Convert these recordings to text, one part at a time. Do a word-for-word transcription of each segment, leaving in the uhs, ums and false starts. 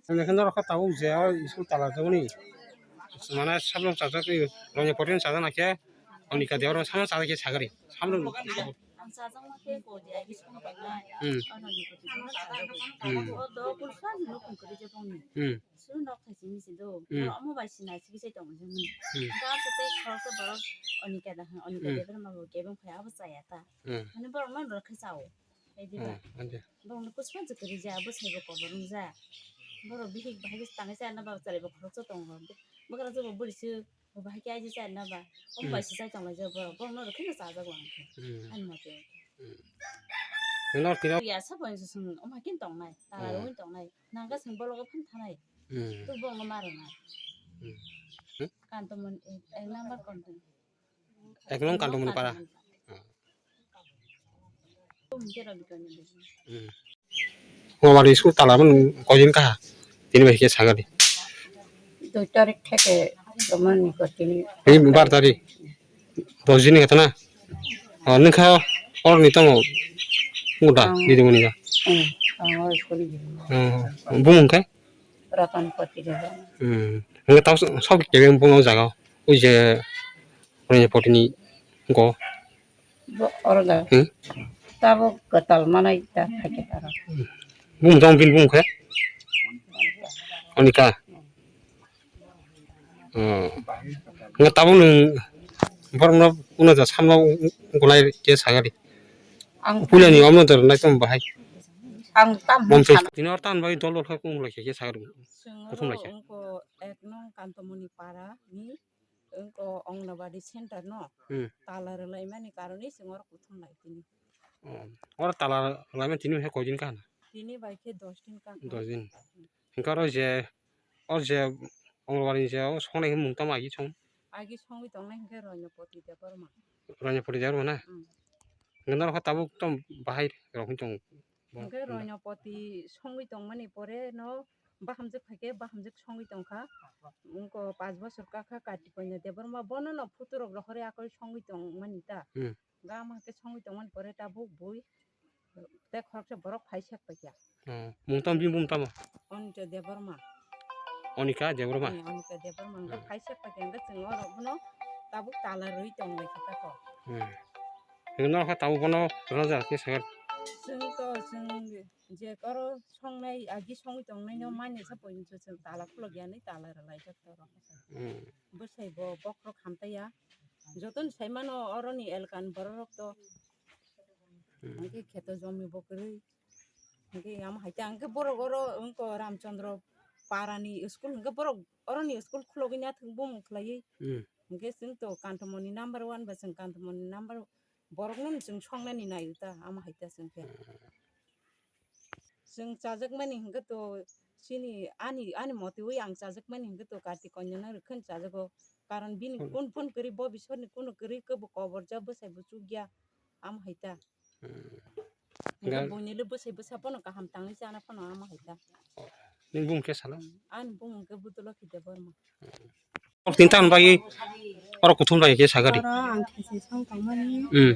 Ani khe norok khe tabuk je o school tala jaboni. Mane samung chajak, roni pori chajak nakhe, oni kadi oro samung chajak khe sagari. Samung. Ang chajakma khe kodi agi song bai nai. Hmm. Ano ni kodi song chajakma. Hmm. O do pulsa ni nokong kodi je bongni. Hmm. Su nok thai sini si do. Hmm. Oro omo bai sinai sigi sai tong jemuni. Hmm. Ga se tei khoroksa borok oni kada ha, oni kada Hmm. Debra ma bo kebeng phai abo chaya ta. Hmm. Ani borok no rokhe chao. Edi ba. Hmm, adi. Borok no kusma jukuri ja, bo sai bo kobor wng ja. Borok bihik bahai tangsa na ba chari bo khoroksa tongo. Bwkra jobo buri su. Bo bahai khe aji chai na ba? Omo Hmm. bai se chai tong lai jak borok. Borok no rw kheno chajak wng khe. Hmm. Ani mote. Hmm. Nor tino. Ya sa bai se sung omo hai khe tong nai. Tala Hmm. rw tong nai. Nang ga sung bologo phan thanai. Hmm. Tu borok no ma rw na. Hmm. Hmm? Kantomon ek, ek number kantomon. Ek nong Kantomoni para. Hmm. Ngomari school tala man koidin kaha? Tini bai khe sagadi. Dui tarik theke tomani ko tini. Tini bar tarik. Dos din kata na. Oh, nengkha or ni tongo. Muda, Hmm. didi muni ga. Hmm. Ang o school ni. Hmm. Bung khe? Ratan Pati Debbarma. Hmm. Hingke tamo sok kebeng bung o jaga o. Ui je Rani Pati ni go. Bo oro ga. Hmm? Tabo kwtal manai ta thake taro. Bung jong bin bung khe? Onika. Hmm. Nga tabo nung borok no uno ja samno gulai ke sagari. Ang Pulani omno dor nai tom bahai. Ang tam Mom sana. Tini or tan bai dol dol khe kung lai khe sagari. Chwng Kuthum lai oro khe. Wngkha ek nong Kantomoni para ni wngkha Anganwadi center no Hmm. Tala rwlaimani karone chwng oro kuthum lai tini. Oh. Oro tala rwlaimani tini hai koidin kahana? Tini bai khe dos din kahana. Dos din. Hingke oro je, o je Anganwadi je o songnai mung tamo agi song? Agi songwi tongnai hingke Roinopoti Debbarma. Roinopoti Debbarma na? Hmm. Hingke norok tabuk tamo bahai rok wng tong? Hingke Roinopoti songwi tongmani pore no bahamjwk phaikhe bahamjwk songwi tongkha. Wngkha panch bosor kakha Kartik Kanya Debbarma bono no photo rok rohorwi akoi songwi tongmani ta. Hmm. Gama khe songwi tongmani pore tabuk bui tei khoroksa borok phai sek paikha. Oh, mung tamo bini bumung tamo? Onika Debbarma. Onika Debbarma? Eh, Onika Debbarma hingke Hmm. phai sek paikha hingke chwng oro bono tabuk tala rwi tong lai khe tako. Hmm. Hingke norok khe tabuk bono rwna jora khe sakha. Chwng to chwng je oro songnai agi songwi tongnai no manya sa poino chwng tala khulok ya hinwi tala rwlai jak to oro. Hmm. Bwsai bo bokhorok hamtaiya. Jotono sai mano oroni elakani bororok to Hmm. hwnkhe kheto jomi bo kwrwi. Hwnkhe amo hai ta hwnkhe borok oro wngkha Ramchandra parani school hwnkhe borok oroni school khulogwi nathok bumung khlaiwi. Hmm. Hwnkhe chwng to Kantomoni number one ba chwng Kantomoni number borokno chwng songnani naio ta amo hai ta chwng khe. Hmm. Chwng chajakmani hwnkhe to chini ani, ani motiwi ang chajakmani hwnkhe to Kartik Kanya no rwkheno chajago. Karon bini Hmm. kun, kun kwrwi bo bisor ni kunu kwrwi khe bo kobor ja bwsai bo chukya. Amo hai ta. Hmm. Hwnkhe Ga- buini le bwsai bwsa phano kaham tangwi chana phano amo hai ta. Nini bumung khe sala? Ani bumung khe Budulokhi Debbarma. Hmm. Tin tan bai oro kuthum bai khe sagari. Oro ang khe se song tongmani. Hmm.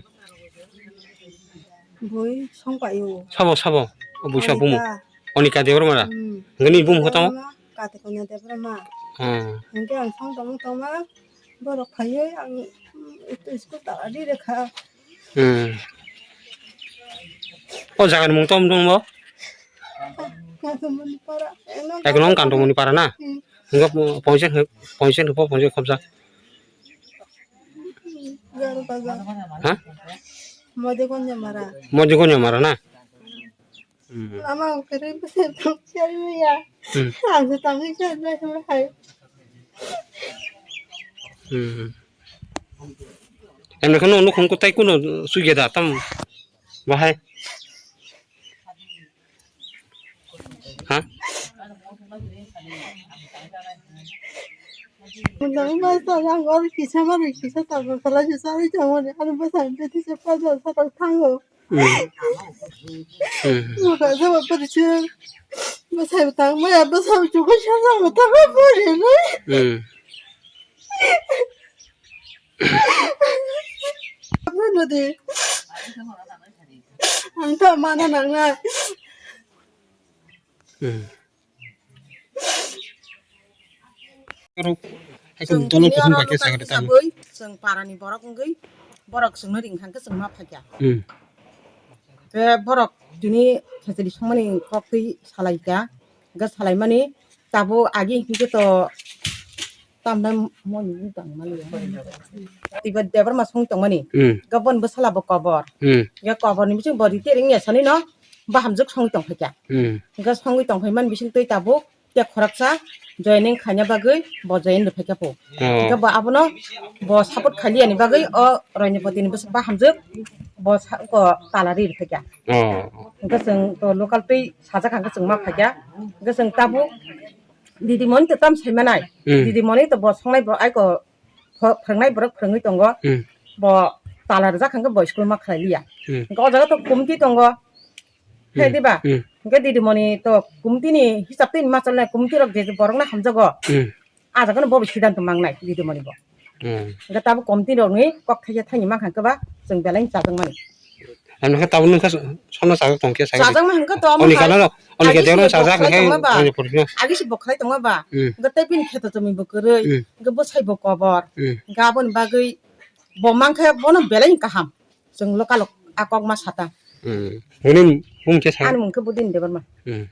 Bui song paio. Sabo, sabo. O buisa bumu. Onika. Onika Debbarma ra. Hmm. Ngani bumu khe tamo? Debbarma, Kartik Kanya Debbarma. Hmm. Hingke ang song tongma tongma borok phaiwi ang, mm, ito school tala di rekha. Hmm. O jaga ni mung tamo dong bo? Kantomoni para. Ek nong Kantomoni para na? Hmm. Hingke po-, ponsen, ponsen po, ponsen khobja. Garo bazar. Ha? Mojogonja mara. Mojogonja mara na? Hmm. Ama kere bese tong chari ya. Hmm. Ang se tang chari na hai. Hmm. Em, kheno nukhung kutai kuno sugya da tam bahai. Ha? Mudang masa lang or kisa mar kisa tabang kala kisa ri jangoni ano basa beti se paja sa tang thango. Hmm. Hmm. Mudang sama percil basa tang maya basa cukup sa sama tang apa ni? Hmm. Apa ni? Ang ta mana nangnai. Hmm. Oro hai chwng dolo tini kusung oro ka khe local sakhe tamo. Hisabwi chwng parani borok wngwi borok chwngno ring thangkhe chwng ma phaikha. Hmm. Te borok tini khechari songmani kok twi salaikha. Hwnkhe salaimani tabuk agi hwnkhe to tamda moni wng tongmani. Tiba Debbarma song tongmani. Hmm. Hwnkhe boni bwsala bo kobor. Hmm. Hwnkhe koborni bising bo rite ring ya sanino bahamjwk songwi tongphaikha. Hmm. Hwnkhe songwi tongphaimani bising twi tabuk tei khoroksa joining khaina bagwi bo join rwphaikha po. Oh. Hwnkhe bo abono bo support khailiyani bagwi o Roinipotini bwswk bahamjwk bo sa-, ko tala ri rwphaikha. Oh. Hwnkhe chwng to local twi sajak hwnkhe chwng ma phaikha. Hwnkhe chwng tabuk didimoni to tam saimanai. Hmm. Didimoni to bo songnai bo aiko pho-, phwrwngnai borok phwrwngwi tongo. Hmm. Bo tala rwjak hwnkhe bo school ma khlai liya. Hmm. Hwnkhe o jaga to committee tongo. He Hmm. diba? Hmm. Hwnkhe didimoni to committee ni hisab twi ma chalnai, committee rok je je borokno hamjago. Hmm. A jaga no bo siddhanto mangnai didimoni bo. Hmm. Hwnkhe tabuk committee rokni kok thaisa thaini mankha hwnkhe ba chwng belai chajakmani. Ano khe tabuk nungkha sono chajak tongkhe sai. Chajakma hwnkhe to omo Oni hai. Kala no, oni Agi khe si deno bo chajak khlai hai, tongma ba? Oni purino. Agi si bo khlai tongma ba? Hmm. Hwnkhe tei bini kheto chumui bo kwrwi, Hmm. hwnkhe bwsai bo kobor. Hmm. Hwnkhe aboni bagwi bo mankhe bono belai kaham. Chwng local o a kok ma sata. Hmm. Nini mung khe sa? Ani mung khe Budin Debbarma. Hmm.